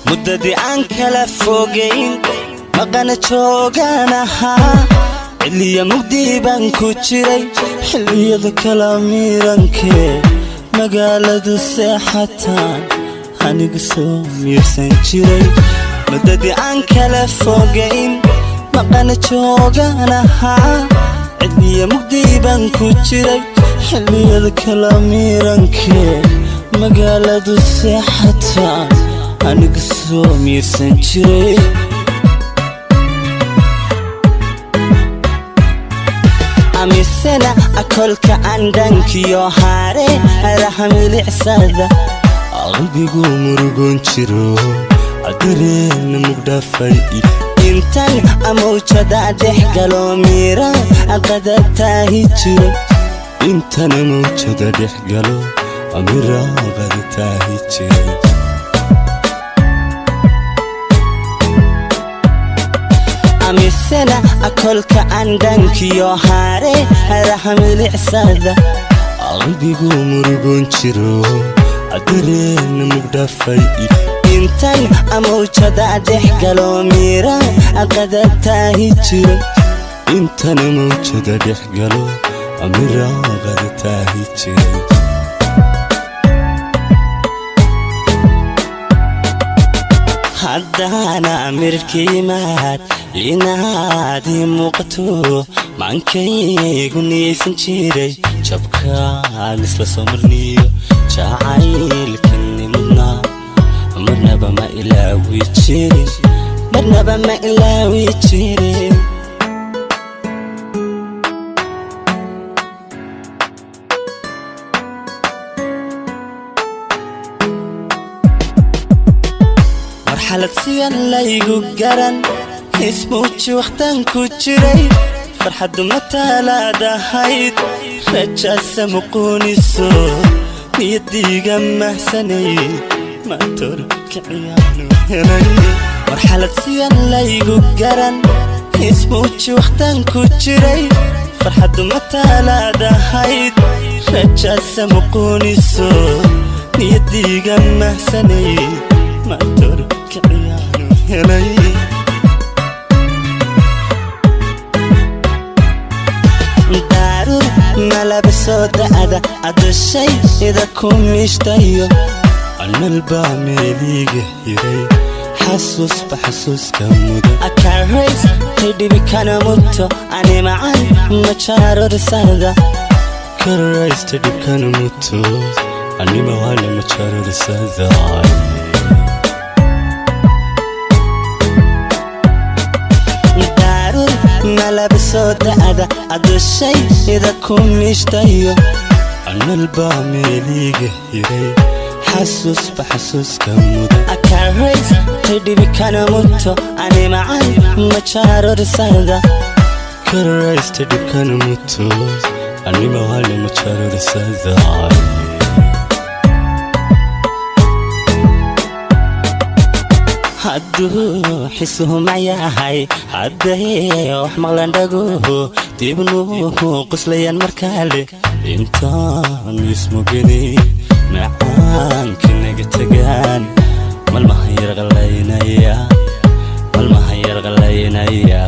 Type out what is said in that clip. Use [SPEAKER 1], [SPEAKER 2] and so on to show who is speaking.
[SPEAKER 1] Muddadii aan kala fogayn, maqana joogaan ahaa, xilliya mugdii baan ku jiray, xilliyada kala miirankee magaaladu seexataan anigu soo miirsan jiray. Muddadii aan kala fogayn, maqana joogaan ahaa, xilliya mugdii baan ku jiray, xilliyada kala miirankee magaaladu seexataan anigu soo miirsan jiray. Amisena akolka andhankiyo haare araha milicsada, qalbigu murugoon jiro, dareena mugdhafay, intan amawjada dhex galo miira qada taahi jiray, intana mawjada dhex galo mira qada taahi jiray. Amisena akolka andhankiyo haare araha milicsada, qalbigu murugoon jiro, dareena mugdhafay, intan amawjada dhex galo miira qada taahi jiray, intana mawjada dhex galo mira qada taahi jiray. Haddana mirkiimaad inaad ii muuqato, maankaygu niyaysan jiray, jabkaan isla soo marniyo jacaylkani mudnaa marnaba ma ilaawi jirin, marnaba ma ilaawi jirin. Marxalad sigan laygu garan, ismuuji wakhtaan ku jiray, farxaddu mataalaadahayd, rajaasa muquuniso niyadiiga mahsanay, matorkiciyaanu helay. Marxalad sigan laygu garan, ismuuji wakhtaan ku jiray, farxaddu mataalaadahayd, rajaasa muquuniso niyadiiga mahsanay, matorkiciyaanu helay. Daarur malaba soo da'da adashayda ku miishtayo, analbaa meeliiga hiray, xasuusba xasuuska mudan, akarays tidhibi kana muto ani macan majarorsada, karaysta dhibkana muto animaana majarorsada. Daarur malaba soo da'da adashayda ku miishtayo, analbaa meeliiga hiray, xasuusba xasuuska mudan, akarays tidhibi kana muto ani macan majarorsada, karaysta dhibkana muto animaana majarorsada. Hadduu xisuhu mayahay, hadday wax maqlan dhaguhu, dibnuhu qoslayaan markaale, intaan ismugini macaanka naga tagaan, malmahan yarqalaynaya, malmahan yarqalaynaya.